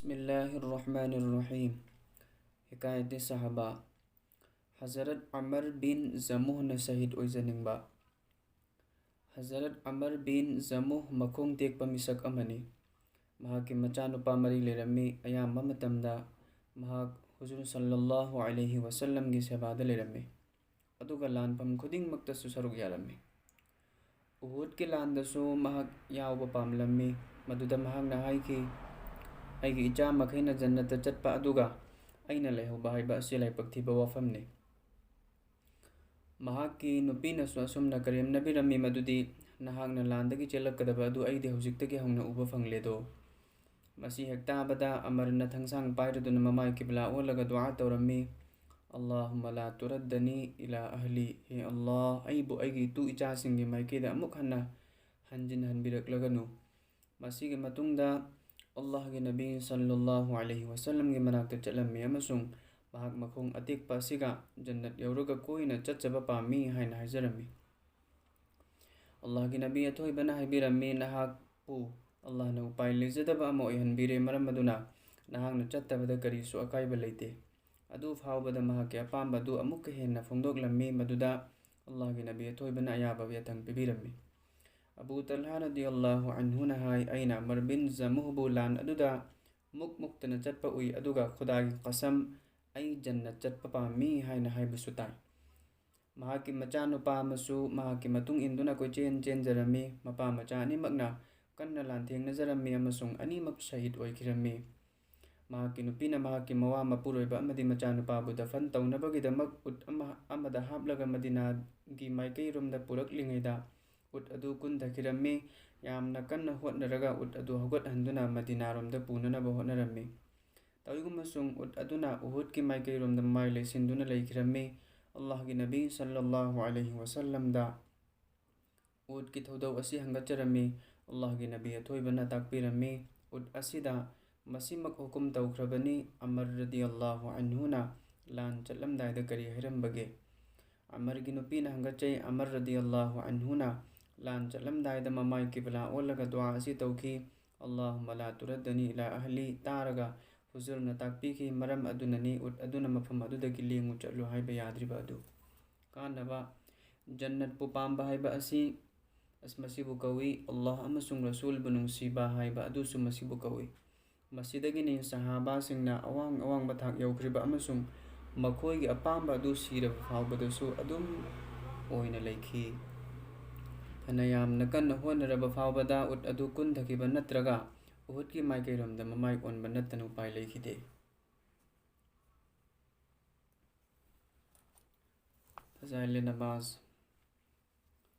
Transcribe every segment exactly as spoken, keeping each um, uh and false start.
بسم الله الرحمن الرحيم. ꯍꯤꯀꯥꯌꯠ ꯁꯍꯥꯕꯥ. ꯍꯖꯔꯠ ꯑꯃꯔ ꯕꯤꯟ ꯖꯃꯨꯍꯅ ꯁꯍꯤꯗ ꯑꯣꯏꯖꯅꯤꯡꯕ꯫ ꯍꯖꯔꯠ ꯑꯃꯔ ꯕꯤꯟ ꯖꯃꯨꯍ ꯃꯈꯣꯡ ꯇꯦꯛꯄ ꯃꯤꯁꯛ ꯑꯃꯅꯤ꯫ ꯃꯍꯥꯛꯀꯤ ꯃꯆꯥꯅꯨꯄꯥ ꯃꯔꯤ ꯂꯩꯔꯝꯃꯤ꯫ ꯑꯌꯥꯝꯕ ꯃꯇꯝꯗ ꯃꯍꯥꯛ ꯍꯨꯖꯨꯔ ꯁꯜꯂꯜꯂꯥꯍꯨ ꯑꯂꯩꯍꯤ ꯋꯥꯁꯜꯂꯝꯒꯤ ꯁꯦꯕꯥꯗ ꯂꯩꯔꯝꯃꯤ, ꯑꯗꯨꯒ ꯂꯥꯟꯐꯝ ꯈꯨꯗꯤꯡꯃꯛꯇꯁꯨ ꯁꯔꯨꯛ ꯌꯥꯔꯝꯃꯤ꯫ ꯎꯍꯨꯗꯀꯤ ꯂꯥꯟꯗꯁꯨ ꯃꯍꯥꯛ ꯌꯥꯎꯕ ꯄꯥꯝꯂꯝꯃꯤ꯫ ꯃꯗꯨꯗ ꯃꯍꯥꯛꯅ ꯍꯥꯏꯈꯤ, "ꯑꯩꯒꯤ ꯏꯆꯥ ꯃꯈꯩꯅ ꯖꯟꯅꯠꯇ ꯆꯠꯄ ꯑꯗꯨꯒ ꯑꯩꯅ ꯂꯩꯍꯧꯕ ꯍꯥꯏꯕ ꯑꯁꯤ ꯂꯥꯏꯕꯛ ꯊꯤꯕ ꯋꯥꯐꯝꯅꯤ"꯫ ꯃꯍꯥꯛꯀꯤ ꯅꯨꯄꯤꯅꯁꯨ ꯑꯁꯨꯝꯅ ꯀꯔꯦꯝꯅꯕꯤꯔꯝꯃꯤ ꯃꯗꯨꯗꯤ, "ꯅꯍꯥꯛꯅ ꯂꯥꯟꯗꯒꯤ ꯆꯦꯜꯂꯛꯀꯗꯕ ꯑꯗꯨ ꯑꯩꯗꯤ ꯍꯧꯖꯤꯛꯇꯒꯤ ꯍꯧꯅ ꯎꯕ ꯐꯪꯂꯦꯗꯣ"꯫ ꯃꯁꯤ ꯍꯦꯛ ꯇꯥꯕꯗ ꯑꯃꯔꯅ ꯊꯥꯡꯁꯥꯡ ꯄꯥꯏꯔꯗꯨꯅ ꯃꯃꯥꯏ ꯀꯤꯕꯂꯥ ꯑꯣꯜꯂꯒ ꯗꯨꯑꯥ ꯇꯧꯔꯝꯃꯤ, "اللهم لا تردني إلى أهلي"꯫ "ꯍꯦ ꯑꯜꯂꯥꯍ, ꯑꯩꯕꯨ ꯑꯩꯒꯤ ꯏꯇꯨ ꯏꯆꯥꯁꯤꯡꯒꯤ ꯃꯥꯏꯀꯩꯗ ꯑꯃꯨꯛ ꯍꯟꯅ ꯍꯟꯖꯤꯟꯍꯟꯕꯤꯔꯛꯂꯒꯅꯨ"꯫ ꯃꯁꯤꯒꯤ ꯃꯇꯨꯡꯗ ꯑꯜꯂꯥꯍꯒꯤ ꯅꯕꯤ ꯁꯜꯂꯜꯂꯥꯍꯨ ꯑꯂꯩꯍꯤ ꯋꯥꯁꯜꯂꯝꯒꯤ ꯃꯅꯥꯛꯇ ꯆꯠꯂꯝꯃꯤ ꯑꯃꯁꯨꯡ ꯃꯍꯥꯛ ꯃꯈꯣꯡ ꯑꯇꯦꯛꯄ ꯑꯁꯤꯒ ꯖꯟꯅꯠ ꯌꯧꯔꯒ ꯀꯣꯏꯅ ꯆꯠꯆꯕ ꯄꯥꯝꯃꯤ ꯍꯥꯏꯅ ꯍꯥꯏꯖꯔꯝꯃꯤ꯫ ꯑꯜꯂꯥꯍꯒꯤ ꯅꯕꯤ ꯑꯊꯣꯏꯕꯅ ꯍꯥꯏꯕꯤꯔꯝꯃꯤ, "ꯅꯍꯥꯛꯄꯨ ꯑꯜꯂꯥꯍꯅ ꯎꯄꯥꯏ ꯂꯩꯖꯗꯕ ꯑꯃ ꯑꯣꯏꯍꯟꯕꯤꯔꯦ, ꯃꯔꯝ ꯑꯗꯨꯅ ꯅꯍꯥꯛꯅ ꯆꯠꯇꯕꯗ ꯀꯔꯤꯁꯨ ꯑꯀꯥꯏꯕ ꯂꯩꯇꯦ"꯫ ꯑꯗꯨ ꯐꯥꯎꯕꯗ ꯃꯍꯥꯛꯀꯤ ꯑꯄꯥꯝꯕ ꯑꯗꯨ ꯑꯃꯨꯛꯀ ꯍꯦꯟꯅ ꯐꯣꯡꯗꯣꯛꯂꯝꯃꯤ, ꯃꯗꯨꯗ ꯑꯜꯂꯥꯍꯒꯤ ꯅꯕꯤ ꯑꯊꯣꯏꯕꯅ ꯑꯌꯥꯕ ꯌꯥꯊꯪ ꯄꯤꯕꯤꯔꯝꯃꯤ꯫ ꯑꯕꯨ ꯇꯜꯍꯥ ꯔꯗꯤꯌꯜꯂꯥꯍꯨ ꯑꯟꯍꯨꯅ ꯍꯥꯏ, "ꯑꯩꯅ ꯑꯃꯔ ꯕꯤꯟ ꯖꯃꯨꯍꯕꯨ ꯂꯥꯟ ꯑꯗꯨꯗ ꯃꯨꯛ ꯃꯨꯛꯇꯅ ꯆꯠꯄ ꯎꯏ, ꯑꯗꯨꯒ ꯈꯨꯗꯥꯒꯤ ꯀꯁꯝ, ꯑꯩ ꯖꯟꯅꯠ ꯆꯠꯄ ꯄꯥꯝꯃꯤ ꯍꯥꯏꯅ ꯍꯥꯏꯕꯁꯨ ꯇꯥꯏ"꯫ ꯃꯍꯥꯛꯀꯤ ꯃꯆꯥꯅꯨꯄꯥ ꯑꯃꯁꯨ ꯃꯍꯥꯛꯀꯤ ꯃꯇꯨꯡ ꯏꯟꯗꯨꯅ ꯀꯣꯏꯆꯦꯟ ꯆꯦꯟꯖꯔꯝꯃꯤ꯫ ꯃꯄꯥ ꯃꯆꯥ ꯑꯅꯤꯃꯛꯅ ꯀꯟꯅ ꯂꯥꯟꯊꯦꯡꯅꯖꯔꯝꯃꯤ ꯑꯃꯁꯨꯡ ꯑꯅꯤꯃꯛ ꯁꯍꯤꯗ ꯑꯣꯏꯈꯤꯔꯝꯃꯤ꯫ ꯃꯍꯥꯛꯀꯤ ꯅꯨꯄꯤꯅ ꯃꯍꯥꯛꯀꯤ ꯃꯋꯥ ꯃꯄꯨꯔꯣꯏꯕ ꯑꯃꯗꯤ ꯃꯆꯥꯅꯨꯄꯥꯕꯨ ꯗꯐꯟ ꯇꯧꯅꯕꯒꯤꯗꯃꯛ ꯎꯠ ꯑꯃ, ꯑꯃꯗ ꯍꯥꯞꯂꯒ ꯃꯗꯤꯅꯥꯒꯤ ꯃꯥꯏꯀꯩꯔꯣꯝꯗ ꯄꯨꯔꯛꯂꯤꯉꯩꯗ ꯎꯠ ꯑꯗꯨ ꯀꯨꯟꯊꯈꯤꯔꯝꯃꯤ꯫ ꯌꯥꯝꯅ ꯀꯟꯅ ꯍꯣꯠꯅꯔꯒ ꯎꯠ ꯑꯗꯨ ꯍꯧꯒꯠꯍꯟꯗꯨꯅ ꯃꯗꯤꯅꯥꯔꯣꯝꯗ ꯄꯨꯅꯅꯕ ꯍꯣꯠꯅꯔꯝꯃꯤ꯫ ꯇꯧꯏꯒꯨꯝꯕꯁꯨꯡ ꯎꯠ ꯑꯗꯨꯅ ꯎꯍꯨꯗꯀꯤ ꯃꯥꯏꯀꯩꯔꯣꯝꯗ ꯃꯥꯏ ꯂꯩꯁꯤꯟꯗꯨꯅ ꯂꯩꯈꯤꯔꯝꯃꯤ꯫ ꯑꯜꯂꯥꯍꯒꯤ ꯅꯕꯤ ꯁꯜꯂꯜꯂꯥꯍꯨ ꯑꯂꯩꯍꯤ ꯋꯥꯁꯜꯂꯝꯗ ꯎꯠꯀꯤ ꯊꯧꯗꯧ ꯑꯁꯤ ꯍꯪꯒꯠꯆꯔꯝꯃꯤ꯫ ꯑꯜꯂꯥꯍꯒꯤ ꯅꯕꯤ ꯑꯊꯣꯏꯕꯅ ꯇꯥꯛꯄꯤꯔꯝꯃꯤ, ꯎꯠ ꯑꯁꯤꯗ ꯃꯁꯤꯃꯛ ꯍꯨꯀꯨꯝ ꯇꯧꯈ꯭ꯔꯕꯅꯤ꯫ ꯑꯃꯔ ꯔꯗꯤꯌꯜꯂꯥꯍꯨ ꯑꯟꯍꯨꯅ ꯂꯥꯟ ꯆꯠꯂꯝꯗꯥꯏꯗ ꯀꯔꯤ ꯍꯥꯏꯔꯝꯕꯒꯦ? ꯑꯃꯔꯒꯤ ꯅꯨꯄꯤꯅ ꯍꯪꯒꯠꯆꯩ, ꯑꯃꯔ ꯔꯗꯤꯌꯜꯂꯥꯍꯨ ꯑꯟꯍꯨꯅ ꯂꯥꯟ ꯆꯠꯂꯝꯗꯥꯏꯗ ꯃꯃꯥꯏ ꯀꯤꯕꯂꯥ ꯑꯣꯜꯂꯒ ꯗꯨꯑꯥ ꯑꯁꯤ ꯇꯧꯈꯤ, "ꯑꯜꯂꯥꯍꯨꯝꯃ ꯂꯥ ꯇꯨꯔꯗꯅꯤ ꯏꯂꯥ ꯑꯍꯂꯤ" ꯇꯥꯔꯒ ꯍꯨꯖꯨꯔꯅ ꯇꯥꯛꯄꯤꯈꯤ, ꯃꯔꯝ ꯑꯗꯨꯅꯅꯤ ꯎꯠ ꯑꯗꯨꯅ ꯃꯐꯝ ꯑꯗꯨꯗꯒꯤ ꯂꯦꯡꯉꯨ ꯆꯠꯂꯨ ꯍꯥꯏꯕ ꯌꯥꯗ꯭ꯔꯤꯕ ꯑꯗꯨ꯫ ꯀꯥꯟꯅꯕ: ꯖꯟꯅꯠꯄꯨ ꯄꯥꯝꯕ ꯍꯥꯏꯕ ꯑꯁꯤ ꯑꯁ ꯃꯁꯤꯕꯨ ꯀꯧꯏ, ꯑꯜꯂꯥꯍ ꯑꯃꯁꯨꯡ ꯔꯁꯨꯜꯕꯨ ꯅꯨꯡꯁꯤꯕ ꯍꯥꯏꯕ ꯑꯗꯨꯁꯨ ꯃꯁꯤꯕꯨ ꯀꯧꯏ꯫ ꯃꯁꯤꯗꯒꯤꯅꯤ ꯁꯍꯥꯕꯥꯁꯤꯡꯅ ꯑꯋꯥꯡ ꯑꯋꯥꯡꯕ ꯊꯥꯛ ꯌꯧꯈ꯭ꯔꯤꯕ ꯑꯃꯁꯨꯡ ꯃꯈꯣꯏꯒꯤ ꯑꯄꯥꯝꯕ ꯑꯗꯨ ꯁꯤꯔꯕ ꯐꯥꯎꯕꯗꯁꯨ ꯑꯗꯨꯝ ꯑꯣꯏꯅ ꯂꯩꯈꯤ꯫ ꯐꯅ ꯌꯥꯝꯅ ꯀꯟꯅ ꯍꯣꯠꯅꯔꯕ ꯐꯥꯎꯕꯗ ꯎꯠ ꯑꯗꯨ ꯀꯨꯟꯊꯈꯤꯕ ꯅꯠꯇ꯭ꯔꯒ ꯎꯍꯨꯗꯀꯤ ꯃꯥꯏꯀꯩꯔꯣꯝꯗ ꯃꯃꯥꯏ ꯑꯣꯟꯕ ꯅꯠꯇꯅ ꯎꯄꯥꯏ ꯂꯩꯈꯤꯗꯦ꯫ ꯐꯖꯥꯏꯂꯦ ꯅꯃꯥꯖ꯫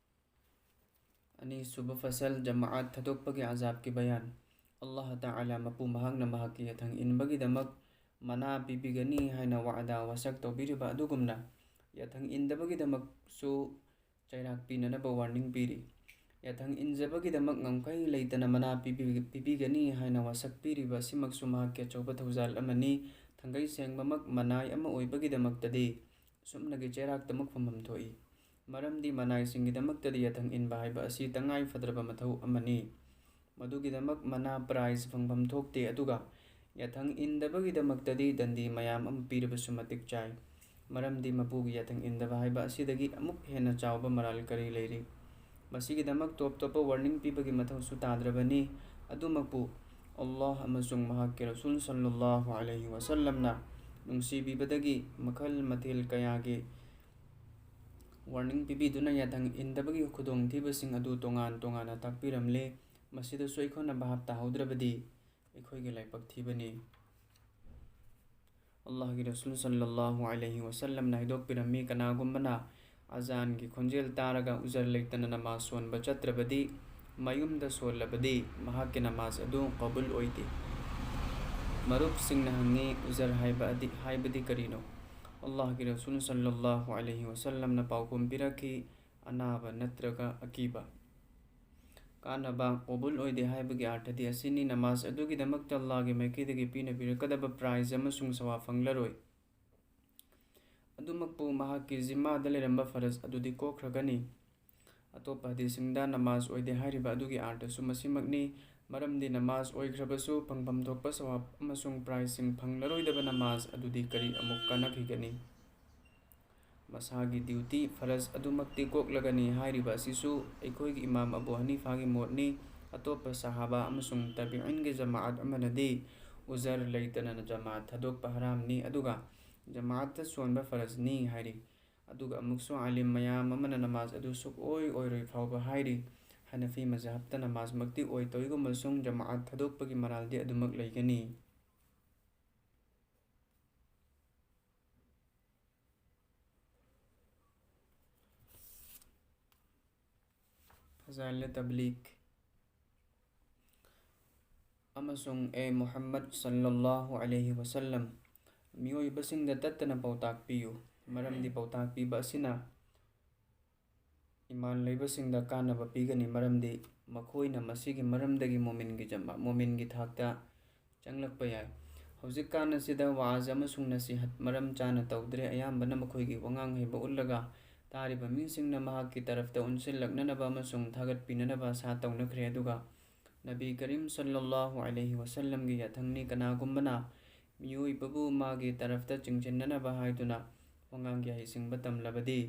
ꯑꯅꯤꯁꯨꯕ ꯐꯁꯜ, ꯖꯃꯥꯑꯠ ꯊꯥꯗꯣꯛꯄꯒꯤ ꯑꯖꯥꯕꯀꯤ ꯕꯌꯥꯟ꯫ ꯑꯜꯂꯥꯍ ꯇꯥꯂꯥ ꯃꯄꯨ ꯃꯍꯥꯛꯅ ꯃꯍꯥꯛꯀꯤ ꯌꯥꯊꯪ ꯏꯟꯕꯒꯤꯗꯃꯛ ꯃꯅꯥ ꯄꯤꯕꯤꯒꯅꯤ ꯍꯥꯏꯅ ꯋꯥꯗꯥ ꯋꯥꯁꯛ ꯇꯧꯕꯤꯔꯤꯕ ꯑꯗꯨꯒꯨꯝꯅ, ꯌꯥꯊꯪ ꯏꯟꯗꯕꯒꯤꯗꯃꯛꯁꯨ ꯆꯩꯔꯥꯛ ꯄꯤꯅꯅꯕ ꯋꯥꯔꯅꯤꯡ ꯄꯤꯔꯤ꯫ ꯌꯥꯊꯪ ꯏꯟꯖꯕꯒꯤꯗꯃꯛ ꯉꯝꯈꯩ ꯂꯩꯇꯅ ꯃꯅꯥ ꯄꯤꯕꯤ-, ꯄꯤꯕꯤꯒꯅꯤ ꯍꯥꯏꯅ ꯋꯥꯁꯛ ꯄꯤꯔꯤꯕ ꯑꯁꯤꯃꯛꯁꯨ ꯃꯍꯥꯛꯀꯤ ꯑꯆꯧꯕ ꯊꯧꯖꯥꯜ ꯑꯃꯅꯤ꯫ ꯊꯥꯡꯒꯩ ꯁꯦꯡꯕꯃꯛ ꯃꯅꯥꯏ ꯑꯃ ꯑꯣꯏꯕꯒꯤꯗꯃꯛꯇꯗꯤ ꯁꯨꯞꯅꯒꯤ ꯆꯩꯔꯥꯛꯇꯃꯛ ꯐꯝꯐꯝ ꯊꯣꯛꯏ꯫ ꯃꯔꯝꯗꯤ ꯃꯅꯥꯏꯁꯤꯡꯒꯤꯗꯃꯛꯇꯗꯤ ꯌꯥꯊꯪ ꯏꯟꯕ ꯍꯥꯏꯕ ꯑꯁꯤ ꯇꯉꯥꯏ ꯐꯗ꯭ꯔꯕ ꯃꯊꯧ ꯑꯃꯅꯤ꯫ ꯃꯗꯨꯒꯤꯗꯃꯛ ꯃꯅꯥ ꯄ꯭ꯔꯥꯏꯖ ꯐꯪꯐꯝ ꯊꯣꯛꯇꯦ, ꯑꯗꯨꯒ ꯌꯥꯊꯪ ꯏꯟꯗꯕꯒꯤꯗꯃꯛꯇꯗꯤ ꯗꯟꯗꯤ ꯃꯌꯥꯝ ꯑꯃ ꯄꯤꯔꯕꯁꯨ ꯃꯇꯤꯛ ꯆꯥꯏ꯫ ꯃꯔꯝꯗꯤ ꯃꯄꯨꯒꯤ ꯌꯥꯊꯪ ꯏꯟꯗꯕ ꯍꯥꯏꯕ ꯑꯁꯤꯗꯒꯤ ꯑꯃꯨꯛ ꯍꯦꯟꯅ ꯆꯥꯎꯕ ꯃꯔꯥꯜ ꯀꯔꯤ ꯂꯩꯔꯤ? ꯃꯁꯤꯒꯤꯗꯃꯛ ꯇꯣꯞ ꯇꯣꯞꯄ ꯋꯥꯔꯅꯤꯡ ꯄꯤꯕꯒꯤ ꯃꯊꯧꯁꯨ ꯇꯥꯗ꯭ꯔꯕꯅꯤ꯫ ꯑꯗꯨꯃꯛꯄꯨ ꯑꯜꯂꯥꯍ ꯑꯃꯁꯨꯡ ꯃꯍꯥꯛꯀꯤ ꯔꯁꯨꯜ ꯁꯜꯂꯜꯂꯥꯍꯨ ꯑꯂꯩꯍꯤ ꯋꯥꯁꯜꯂꯝꯅ ꯅꯨꯡꯁꯤꯕꯤꯕꯗꯒꯤ ꯃꯈꯜ ꯃꯊꯦꯜ ꯀꯌꯥꯒꯤ ꯋꯥꯔꯅꯤꯡ ꯄꯤꯕꯤꯗꯨꯅ ꯌꯥꯊꯪ ꯏꯟꯗꯕꯒꯤ ꯈꯨꯗꯣꯡꯊꯤꯕꯁꯤꯡ ꯑꯗꯨ ꯇꯣꯉꯥꯟ ꯇꯣꯉꯥꯟꯅ ꯇꯥꯛꯄꯤꯔꯝꯂꯦ꯫ ꯃꯁꯤꯗꯁꯨ ꯑꯩꯈꯣꯏꯅ ꯚꯥꯞ ꯇꯥꯍꯧꯗ꯭ꯔꯕꯗꯤ ꯑꯩꯈꯣꯏꯒꯤ ꯂꯥꯏꯕꯛ ꯊꯤꯕꯅꯤ꯫ ꯑꯜꯂꯥꯍꯒꯤ ꯔꯁꯨꯜ ꯁꯜꯂꯜꯂꯥꯍꯨ ꯑꯂꯩꯍꯤ ꯋꯥꯁꯜꯂꯝꯅ ꯍꯥꯏꯗꯣꯛꯄꯤꯔꯝꯃꯤ, ꯀꯅꯥꯒꯨꯝꯕꯅ ꯑꯖꯥꯟꯒꯤ ꯈꯣꯟꯖꯦꯜ ꯇꯥꯔꯒ ꯎꯖꯔ ꯂꯩꯇꯅ ꯅꯃꯥꯖ ꯁꯣꯟꯕ ꯆꯠꯇ꯭ꯔꯕꯗꯤ, ꯃꯌꯨꯝꯗ ꯁꯣꯜꯂꯕꯗꯤ, ꯃꯍꯥꯛꯀꯤ ꯅꯃꯥꯖ ꯑꯗꯨ ꯀꯕꯨꯜ ꯑꯣꯏꯗꯦ꯫ ꯃꯔꯨꯞꯁꯤꯡꯅ ꯍꯪꯉꯤ, ꯎꯖꯔ ꯍꯥꯏꯕ ꯑꯗꯤ, ꯍꯥꯏꯕꯗꯤ ꯀꯔꯤꯅꯣ? ꯑꯜꯂꯥꯍꯒꯤ ꯔꯁꯨꯜ ꯁꯜꯂꯜꯂꯥꯍꯨ ꯑꯂꯩꯍꯤ ꯋꯥꯁꯜꯂꯝꯅ ꯄꯥꯎꯈꯨꯝ ꯄꯤꯔꯛꯈꯤ, ꯑꯅꯥꯕ ꯅꯠꯇ꯭ꯔꯒ ꯑꯀꯤꯕ꯫ ꯀꯥꯟꯅꯕ: ꯀꯣꯕꯨꯜ ꯑꯣꯏꯗꯦ ꯍꯥꯏꯕꯒꯤ ꯑꯥꯔꯊꯗꯤ ꯑꯁꯤꯅꯤ, ꯅꯃꯥꯖ ꯑꯗꯨꯒꯤꯗꯃꯛꯇ ꯑꯜꯂꯥꯍꯒꯤ ꯃꯥꯏꯀꯩꯗꯒꯤ ꯄꯤꯅꯕꯤꯔꯛꯀꯗꯕ ꯄ꯭ꯔꯥꯏꯖ ꯑꯃꯁꯨꯡ ꯁꯋꯥꯕ ꯐꯪꯂꯔꯣꯏ꯫ ꯑꯗꯨꯃꯛꯄꯨ ꯃꯍꯥꯛꯀꯤ ꯖꯤꯝꯃꯥꯗ ꯂꯩꯔꯝꯕ ꯐꯔꯖ ꯑꯗꯨꯗꯤ ꯀꯣꯛꯈ꯭ꯔꯒꯅꯤ꯫ ꯑꯇꯣꯞꯄ ꯍꯗꯤꯁꯁꯤꯡꯗ ꯅꯃꯥꯖ ꯑꯣꯏꯗꯦ ꯍꯥꯏꯔꯤꯕ ꯑꯗꯨꯒꯤ ꯑꯥꯔꯊꯁꯨ ꯃꯁꯤꯃꯛꯅꯤ, ꯃꯔꯝꯗꯤ ꯅꯃꯥꯖ ꯑꯣꯏꯈ꯭ꯔꯕꯁꯨ ꯐꯪꯐꯝ ꯊꯣꯛꯄ ꯁꯋꯥꯕ ꯑꯃꯁꯨꯡ ꯄ꯭ꯔꯥꯏꯖꯁꯤꯡ ꯐꯪꯂꯔꯣꯏꯗꯕ ꯅꯃꯥꯖ ꯑꯗꯨꯗꯤ ꯀꯔꯤ ꯑꯃꯨꯛ ꯀꯥꯟꯅꯈꯤꯒꯅꯤ? ꯃꯁꯥꯒꯤ ꯗ꯭ꯌꯨꯇꯤ, ꯐꯔꯖ ꯑꯗꯨꯃꯛꯇꯤ ꯀꯣꯛꯂꯒꯅꯤ ꯍꯥꯏꯔꯤꯕ ꯑꯁꯤꯁꯨ ꯑꯩꯈꯣꯏꯒꯤ ꯏꯃꯥꯝ ꯑꯕꯨ ꯍꯅꯤꯐꯥꯒꯤ ꯃꯣꯠꯅꯤ꯫ ꯑꯇꯣꯞꯄ ꯁꯍꯥꯕꯥ ꯑꯃꯁꯨꯡ ꯇꯥꯕꯤꯏꯟꯒꯤ ꯖꯃꯥꯑꯠ ꯑꯃꯅꯗꯤ ꯎꯖꯔ ꯂꯩꯇꯅ ꯖꯃꯥꯑꯠ ꯊꯥꯗꯣꯛꯄ ꯍꯔꯥꯝꯅꯤ, ꯑꯗꯨꯒ ꯖꯃꯥꯑꯠꯇ ꯁꯣꯟꯕ ꯐꯔꯖꯅꯤ ꯍꯥꯏꯔꯤ꯫ ꯑꯗꯨꯒ ꯑꯃꯨꯛꯁꯨ ꯑꯥꯂꯤꯝ ꯃꯌꯥꯝ ꯑꯃꯅ ꯅꯃꯥꯖ ꯑꯗꯨ ꯁꯨꯛꯑꯣꯏ ꯑꯣꯏꯔꯣꯏ ꯐꯥꯎꯕ ꯍꯥꯏꯔꯤ꯫ ꯍꯅꯐꯤ ꯃꯖꯍꯕꯇ ꯅꯃꯥꯖꯃꯛꯇꯤ ꯑꯣꯏ, ꯇꯧꯏꯒꯨꯝꯕꯁꯨꯡ ꯖꯃꯥꯑꯠ ꯊꯥꯗꯣꯛꯄꯒꯤ ꯃꯔꯥꯜꯗꯤ ꯑꯗꯨꯃꯛ ꯂꯩꯒꯅꯤ꯫ ꯐꯖꯥꯏꯜ ꯇꯕ꯭ꯂꯤꯒ꯫ ꯑꯃꯁꯨꯡ ꯑꯦ ꯃꯨꯍꯝꯃꯗ ꯁꯜꯂꯜꯂꯥꯍꯨ ꯑꯂꯩꯍꯤ ꯋꯁꯜꯂꯝ, ꯃꯤꯑꯣꯏꯕꯁꯤꯡꯗ ꯇꯠꯇꯅ ꯄꯥꯎꯇꯥꯛ ꯄꯤꯌꯨ, ꯃꯔꯝꯗꯤ ꯄꯥꯎꯇꯥꯛ ꯄꯤꯕ ꯑꯁꯤꯅ ꯏꯃꯥꯟ ꯂꯩꯕꯁꯤꯡꯗ ꯀꯥꯟꯅꯕ ꯄꯤꯒꯅꯤ, ꯃꯔꯝꯗꯤ ꯃꯈꯣꯏꯅ ꯃꯁꯤꯒꯤ ꯃꯔꯝꯗꯒꯤ ꯃꯣꯃꯤꯟꯒꯤ ꯖꯃꯥ-, ꯃꯣꯃꯤꯟꯒꯤ ꯊꯥꯛꯇ ꯆꯪꯂꯛꯄ ꯌꯥꯏ꯫ ꯍꯧꯖꯤꯛꯀꯥꯟ ꯑꯁꯤꯗ ꯋꯥꯖ ꯑꯃꯁꯨꯡ ꯅꯁꯤꯍꯠ ꯃꯔꯝ ꯆꯥꯅ ꯇꯧꯗ꯭ꯔꯦ, ꯑꯌꯥꯝꯕꯅ ꯃꯈꯣꯏꯒꯤ ꯋꯥꯉꯥꯡ ꯍꯩꯕ ꯎꯠꯂꯒ ꯇꯥꯔꯤꯕ ꯃꯤꯁꯤꯡꯅ ꯃꯍꯥꯛꯀꯤ ꯇꯔꯐꯇ ꯑꯣꯟꯁꯤꯜꯂꯛꯅꯅꯕ ꯑꯃꯁꯨꯡ ꯊꯥꯒꯠꯄꯤꯅꯅꯕ ꯑꯁꯥ ꯇꯧꯅꯈ꯭ꯔꯦ, ꯑꯗꯨꯒ ꯅꯕꯤ ꯀꯔꯤꯝ ꯁꯜꯂꯜꯂꯥꯍꯨ ꯑꯂꯩꯍꯤ ꯋꯁꯜꯂꯝꯒꯤ ꯌꯥꯊꯪꯅꯤ꯫ ꯀꯅꯥꯒꯨꯝꯕꯅ ꯃꯤꯑꯣꯏꯕꯕꯨ ꯃꯥꯒꯤ ꯇꯔꯐꯇ ꯆꯤꯡꯁꯤꯟꯅꯅꯕ ꯍꯥꯏꯗꯨꯅ ꯋꯥꯉꯥꯡꯒꯤ ꯍꯩꯁꯤꯡꯕ ꯇꯝꯂꯕꯗꯤ,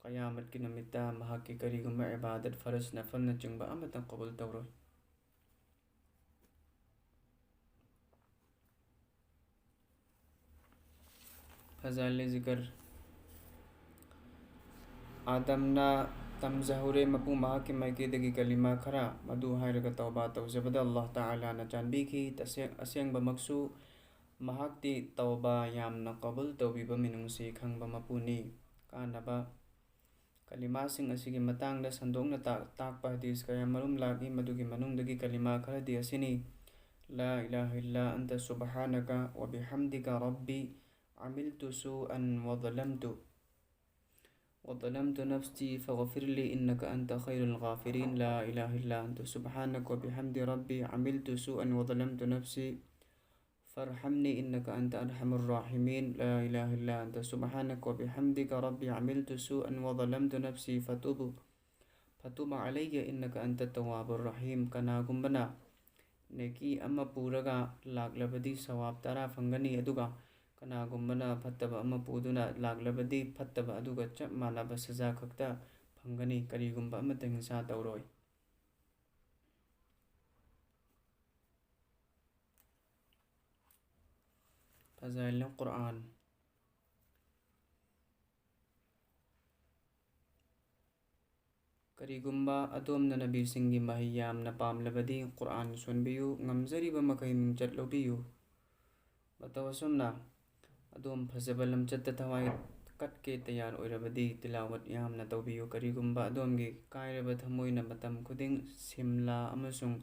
ꯀꯌꯥꯃꯠꯀꯤ ꯅꯨꯃꯤꯠꯇ ꯃꯍꯥꯛꯀꯤ ꯀꯔꯤꯒꯨꯝꯕ ꯏꯕꯥꯗꯠ, ꯐꯔꯖ, ꯅꯐꯜꯅꯆꯤꯡꯕ ꯑꯃꯠꯇ ꯀꯕꯨꯜ ꯇꯧꯔꯣꯏ꯫ ꯐꯖꯥꯏꯜ ꯖꯤꯀꯔ꯫ ꯑꯥꯗꯝꯅ ꯇꯝꯖꯍꯧꯔꯦ ꯃꯄꯨ ꯃꯍꯥꯛꯀꯤ ꯃꯥꯏꯀꯩꯗꯒꯤ ꯀꯂꯤꯃꯥ ꯈꯔ, ꯃꯗꯨ ꯍꯥꯏꯔꯒ ꯇꯧꯕꯥ ꯇꯧꯖꯕꯗ ꯑꯜꯂꯥꯍ ꯇꯥꯂꯥꯅ ꯆꯥꯟꯕꯤꯈꯤ꯫ ꯇꯁꯦꯡ-, ꯑꯁꯦꯡꯕꯃꯛꯁꯨ ꯃꯍꯥꯛꯇꯤ ꯇꯧꯕꯥ ꯌꯥꯝꯅ ꯀꯕꯨꯜ ꯇꯧꯕꯤꯕ, ꯃꯤꯅꯨꯡꯁꯤ ꯈꯪꯕ ꯃꯄꯨꯅꯤ꯫ ꯀꯥꯟꯅꯕ꯫ ꯀꯂꯤꯃꯥꯁꯤꯡ ꯑꯁꯤꯒꯤ ꯃꯇꯥꯡꯗ ꯁꯟꯗꯣꯛꯅ ꯇꯥꯛ-, ꯇꯥꯛꯄ ꯍꯗꯤꯁ ꯀꯌꯥ ꯃꯔꯨꯝ ꯂꯥꯛꯏ, ꯃꯗꯨꯒꯤ ꯃꯅꯨꯡꯗꯒꯤ ꯀꯂꯤꯃꯥ ꯈꯔꯗꯤ ꯑꯁꯤꯅꯤ: لا إله إلا أنت سبحانك وبحمدك ربي عملت سوءا وظلمت، وظلمت نفسي فاغفر لي إنك أنت خير الغافرين. لا إله إلا أنت سبحانك وبحمد ربي عملت سوءا وظلمت نفسي فارحمني إنك أنت أرحم الراحمين. لا إله إلا أنت سبحانك وبحمدك ربي عملت سوءا وظلمت نفسي فتب، فتب علي إنك أنت التواب الرحيم. ꯀꯅꯥꯒꯨꯝꯕꯅ ꯅꯦꯀꯤ ꯑꯃ ꯄꯨꯔꯒ ꯂꯥꯛꯂꯕꯗꯤ ꯁꯋꯥꯕ ꯇꯔꯥ ꯐꯪꯒꯅꯤ, ꯑꯗꯨꯒ ꯀꯅꯥꯒꯨꯝꯕꯅ ꯐꯠꯇꯕ ꯑꯃ ꯄꯨꯗꯨꯅ ꯂꯥꯛꯂꯕꯗꯤ ꯐꯠꯇꯕ ꯑꯗꯨꯒ ꯆꯞ ꯃꯥꯟꯅꯕ ꯁꯖꯥ ꯈꯛꯇ ꯐꯪꯒꯅꯤ, ꯀꯔꯤꯒꯨꯝꯕ ꯑꯃꯠꯇ ꯍꯤꯡꯁꯥ ꯇꯧꯔꯣꯏ꯫ ꯐꯖꯥꯏꯜ ꯀꯨꯔꯑꯥꯟ꯫ ꯀꯔꯤꯒꯨꯝꯕ ꯑꯗꯣꯝꯅ ꯅꯕꯤꯁꯤꯡꯒꯤ ꯃꯍꯩ ꯌꯥꯝꯅ ꯄꯥꯝꯂꯕꯗꯤ, ꯀꯨꯔꯑꯥꯟ ꯁꯣꯟꯕꯤꯌꯨ, ꯉꯝꯖꯔꯤꯕ ꯃꯈꯩ ꯃꯤꯡꯆꯠ ꯂꯧꯕꯤꯌꯨ꯫ ꯃꯇꯧ ꯑꯁꯨꯝꯅ, ꯑꯗꯣꯝ ꯐꯖꯕ ꯂꯝꯆꯠꯇ ꯊꯋꯥꯏ ꯀꯠꯀꯦ ꯇꯌꯥꯔ ꯑꯣꯏꯔꯕꯗꯤ, ꯇꯤꯂꯥꯋꯠ ꯌꯥꯝꯅ ꯇꯧꯕꯤꯌꯨ꯫ ꯀꯔꯤꯒꯨꯝꯕ ꯑꯗꯣꯝꯒꯤ ꯀꯥꯏꯔꯕ ꯊꯃꯣꯏꯅ ꯃꯇꯝ ꯈꯨꯗꯤꯡ ꯁꯤꯝꯂꯥ ꯑꯃꯁꯨꯡ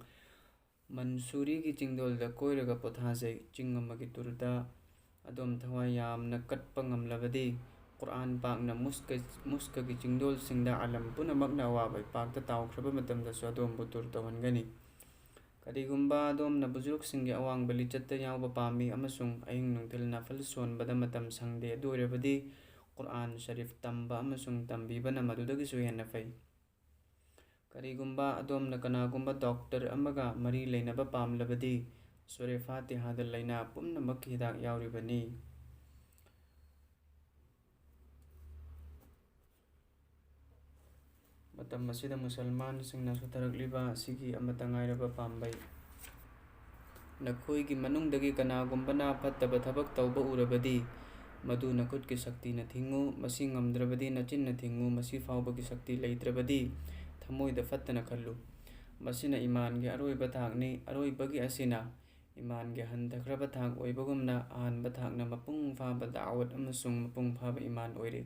ꯃꯟꯁꯨꯔꯤꯒꯤ ꯆꯤꯡꯗꯣꯜꯗ ꯀꯣꯏꯔꯒ ꯄꯣꯊꯥꯖꯩ꯫ ꯆꯤꯡ ꯑꯃꯒꯤ ꯇꯨꯔꯗ ꯑꯗꯣꯝ ꯊꯋꯥꯏ ꯌꯥꯝꯅ ꯀꯠꯄ ꯉꯝꯂꯕꯗꯤ, ꯀꯨꯔꯑꯥꯟ ꯄꯥꯛꯅ ꯃꯨꯁꯀ-, ꯃꯨꯁꯀꯒꯤ ꯆꯤꯡꯗꯣꯜꯁꯤꯡꯗ ꯑꯥꯂꯝ ꯄꯨꯝꯅꯃꯛꯅ ꯑꯋꯥꯕ ꯏꯄꯥꯛꯇ ꯇꯥꯎꯈ꯭ꯔꯕ ꯃꯇꯝꯗꯁꯨ ꯑꯗꯣꯝꯕꯨ ꯇꯨꯔ ꯇꯧꯍꯟꯒꯅꯤ꯫ ꯀꯔꯤꯒꯨꯝꯕ ꯑꯗꯣꯝꯅ ꯕꯨꯖꯨꯔꯨꯛꯁꯤꯡꯒꯤ ꯑꯋꯥꯡꯕ ꯂꯤꯆꯠꯇ ꯌꯥꯎꯕ ꯄꯥꯝꯃꯤ ꯑꯃꯁꯨꯡ ꯑꯍꯤꯡ ꯅꯨꯡꯊꯤꯜ ꯅꯐꯜ ꯁꯣꯟꯕꯗ ꯃꯇꯝ ꯁꯪꯗꯦ, ꯑꯗꯨ ꯑꯣꯏꯔꯕꯗꯤ ꯀꯨꯔꯑꯥꯟ ꯁꯔꯤꯐ ꯇꯝꯕ ꯑꯃꯁꯨꯡ ꯇꯝꯕꯤꯕꯅ ꯃꯗꯨꯗꯒꯤꯁꯨ ꯍꯦꯟꯅ ꯐꯩ꯫ ꯀꯔꯤꯒꯨꯝꯕ ꯑꯗꯣꯝꯅ ꯀꯅꯥꯒꯨꯝꯕ ꯗꯣꯛꯇꯔ ꯑꯃꯒ ꯃꯔꯤ ꯂꯩꯅꯕ ꯄꯥꯝꯂꯕꯗꯤ, ꯁꯨꯔꯦ ꯐꯥꯇꯤꯍꯥꯗ ꯂꯥꯏꯅꯥ ꯄꯨꯝꯅꯃꯛꯀꯤ ꯍꯤꯗꯥꯛ ꯌꯥꯎꯔꯤꯕꯅꯤ꯫ ꯃꯇꯝ ꯑꯁꯤꯗ ꯃꯨꯁꯜꯃꯥꯟꯁꯤꯡꯅ ꯁꯣꯊꯔꯛꯂꯤꯕ ꯑꯁꯤꯒꯤ ꯑꯃꯠꯇ ꯉꯥꯏꯔꯕ ꯄꯥꯝꯕꯩ, ꯅꯈꯣꯏꯒꯤ ꯃꯅꯨꯡꯗꯒꯤ ꯀꯅꯥꯒꯨꯝꯕꯅ ꯐꯠꯇꯕ ꯊꯕꯛ ꯇꯧꯕ ꯎꯔꯕꯗꯤ, ꯃꯗꯨ ꯅꯈꯨꯠꯀꯤ ꯁꯛꯇꯤꯅ ꯊꯤꯡꯉꯨ, ꯃꯁꯤ ꯉꯝꯗ꯭ꯔꯕꯗꯤ ꯅꯆꯤꯟꯅ ꯊꯤꯡꯉꯨ, ꯃꯁꯤ ꯐꯥꯎꯕꯒꯤ ꯁꯛꯇꯤ ꯂꯩꯇ꯭ꯔꯕꯗꯤ, ꯊꯃꯣꯏꯗ ꯐꯠꯇꯅ ꯈꯜꯂꯨ꯫ ꯃꯁꯤꯅ ꯏꯃꯥꯟꯒꯤ ꯑꯔꯣꯏꯕ ꯊꯥꯛꯅꯤ꯫ ꯑꯔꯣꯏꯕꯒꯤ ꯑꯁꯤꯅ ꯏꯃꯥꯟꯒꯤ ꯍꯟꯊꯈ꯭ꯔꯕ ꯊꯥꯛ ꯑꯣꯏꯕꯒꯨꯝꯅ, ꯑꯍꯥꯟꯕ ꯊꯥꯛꯅ ꯃꯄꯨꯡ ꯐꯥꯕ ꯗꯥꯋꯠ ꯑꯃꯁꯨꯡ ꯃꯄꯨꯡ ꯐꯥꯕ ꯏꯃꯥꯟ ꯑꯣꯏꯔꯦ꯫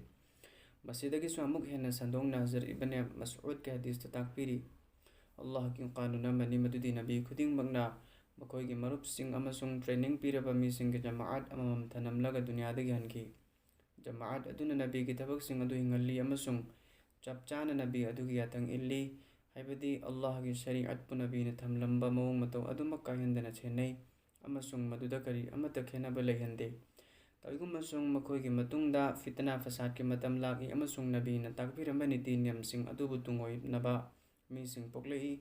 ꯃꯁꯤꯗꯒꯤꯁꯨ ꯑꯃꯨꯛ ꯍꯦꯟꯅ ꯁꯟꯗꯣꯛꯅ ꯍꯖꯔꯠ ꯏꯕꯅꯦ ꯃꯁꯎꯗꯀꯤ ꯍꯗꯤꯁꯇ ꯇꯥꯛꯄꯤꯔꯤ, ꯑꯜꯂꯥꯍꯒꯤ ꯀꯥꯅꯨꯟ ꯑꯃꯅꯤ, ꯃꯗꯨꯗꯤ ꯅꯕꯤ ꯈꯨꯗꯤꯡꯃꯛꯅ ꯃꯈꯣꯏꯒꯤ ꯃꯔꯨꯞꯁꯤꯡ ꯑꯃꯁꯨꯡ ꯇ꯭ꯔꯦꯅꯤꯡ ꯄꯤꯔꯕ ꯃꯤꯁꯤꯡꯒꯤ ꯖꯃꯥꯑꯠ ꯑꯃꯃꯝ ꯊꯅꯝꯂꯒ ꯗꯨꯅꯤꯌꯥꯗꯒꯤ ꯍꯟꯈꯤ꯫ ꯖꯃꯥꯑꯠ ꯑꯗꯨꯅ ꯅꯕꯤꯒꯤ ꯊꯕꯛꯁꯤꯡ ꯑꯗꯨ ꯍꯤꯡꯍꯜꯂꯤ ꯑꯃꯁꯨꯡ ꯆꯞ ꯆꯥꯅ ꯅꯕꯤ ꯑꯗꯨꯒꯤ ꯌꯥꯊꯪ ꯏꯜꯂꯤ, ꯍꯥꯏꯕꯗꯤ ꯑꯜꯂꯥꯍꯒꯤ ꯁꯔꯤꯑꯠꯄꯨ ꯅꯕꯤꯅ ꯊꯝꯂꯝꯕ ꯃꯑꯣꯡ ꯃꯇꯧ ꯑꯗꯨꯃꯛ ꯀꯥꯏꯍꯟꯗꯅ ꯁꯦꯟꯅꯩ ꯑꯃꯁꯨꯡ ꯃꯗꯨꯗ ꯀꯔꯤ ꯑꯃꯠꯇ ꯈꯦꯠꯅꯕ ꯂꯩꯍꯟꯗꯦ꯫ ꯀꯔꯤꯒꯨꯝꯕꯁꯨꯡ ꯃꯈꯣꯏꯒꯤ ꯃꯇꯨꯡꯗ ꯐꯤꯇꯅꯥ ꯐꯁꯥꯗꯀꯤ ꯃꯇꯝ ꯂꯥꯛꯏ ꯑꯃꯁꯨꯡ ꯅꯕꯤꯅ ꯇꯥꯛꯄꯤꯔꯝꯕ ꯅꯤꯇꯤ ꯅꯤꯌꯝꯁꯤꯡ ꯑꯗꯨꯕꯨ ꯇꯨꯡꯑꯣꯏꯅꯕ ꯃꯤꯁꯤꯡ ꯄꯣꯛꯂꯛꯏ꯫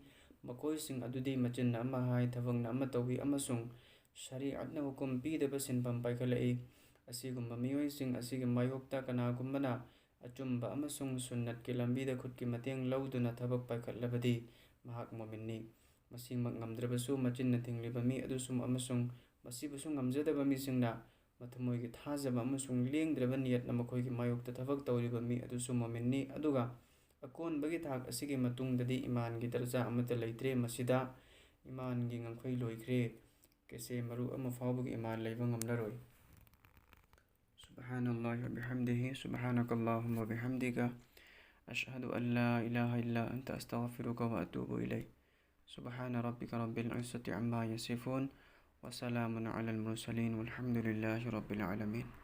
ꯃꯈꯣꯏꯁꯤꯡ ꯑꯗꯨꯗꯤ ꯃꯆꯤꯟꯅ ꯑꯃ ꯍꯥꯏ, ꯊꯕꯛꯅ ꯑꯃ ꯇꯧꯏ ꯑꯃꯁꯨꯡ ꯁꯔꯤꯑꯠꯅ ꯍꯨꯀꯨꯝ ꯄꯤꯗꯕ ꯁꯤꯟꯐꯝ ꯄꯥꯏꯈꯠꯂꯛꯏ꯫ ꯑꯁꯤꯒꯨꯝꯕ ꯃꯤꯑꯣꯏꯁꯤꯡ ꯑꯁꯤꯒꯤ ꯃꯥꯌꯣꯛꯇ ꯀꯅꯥꯒꯨꯝꯕꯅ ꯑꯆꯨꯝꯕ ꯑꯃꯁꯨꯡ ꯁꯨꯟꯅꯠꯀꯤ ꯂꯝꯕꯤꯗ ꯈꯨꯠꯀꯤ ꯃꯇꯦꯡ ꯂꯧꯗꯨꯅ ꯊꯕꯛ ꯄꯥꯏꯈꯠꯂꯕꯗꯤ ꯃꯍꯥꯛ ꯃꯣꯃꯤꯟꯅꯤ꯫ ꯃꯁꯤꯃꯛ ꯉꯝꯗ꯭ꯔꯕꯁꯨ, ꯃꯆꯤꯟꯅ ꯊꯤꯡꯂꯤꯕ ꯃꯤ ꯑꯗꯨꯁꯨ ꯑꯃꯁꯨꯡ ꯃꯁꯤꯕꯨꯁꯨ ꯉꯝꯖꯗꯕ ꯃꯤꯁꯤꯡꯅ ꯃꯊꯃꯣꯏꯒꯤ ꯊꯥꯖꯕ ꯑꯃꯁꯨꯡ ꯂꯦꯡꯗ꯭ꯔꯕ ꯅꯤꯌꯠꯅ ꯃꯈꯣꯏꯒꯤ ꯃꯥꯌꯣꯛꯇ ꯊꯕꯛ ꯇꯧꯔꯤꯕ ꯃꯤ ꯑꯗꯨꯁꯨ ꯃꯣꯃꯤꯟꯅꯤ꯫ ꯑꯗꯨꯒ ꯑꯀꯣꯟꯕꯒꯤ ꯊꯥꯛ ꯑꯁꯤꯒꯤ ꯃꯇꯨꯡꯗꯗꯤ ꯏꯃꯥꯟꯒꯤ ꯗꯔꯖꯥ ꯑꯃꯠꯇ ꯂꯩꯇ꯭ꯔꯦ꯫ ꯃꯁꯤꯗ ꯏꯃꯥꯟꯒꯤ ꯉꯝꯈꯩ ꯂꯣꯏꯈ꯭ꯔꯦ꯫ ꯀꯦꯁꯦ ꯃꯔꯨ ꯑꯃ ꯐꯥꯎꯕꯒꯤ ꯏꯃꯥꯟ ꯂꯩꯕ ꯉꯝꯂꯔꯣꯏ꯫ سبحان الله وبحمده، سبحانك اللهم وبحمدك، أشهد أن لا إله إلا أنت، أستغفرك وأتوب إليك. سبحان ربك رب العزة عما يصفون، وسلام على المرسلين، والحمد لله رب العالمين.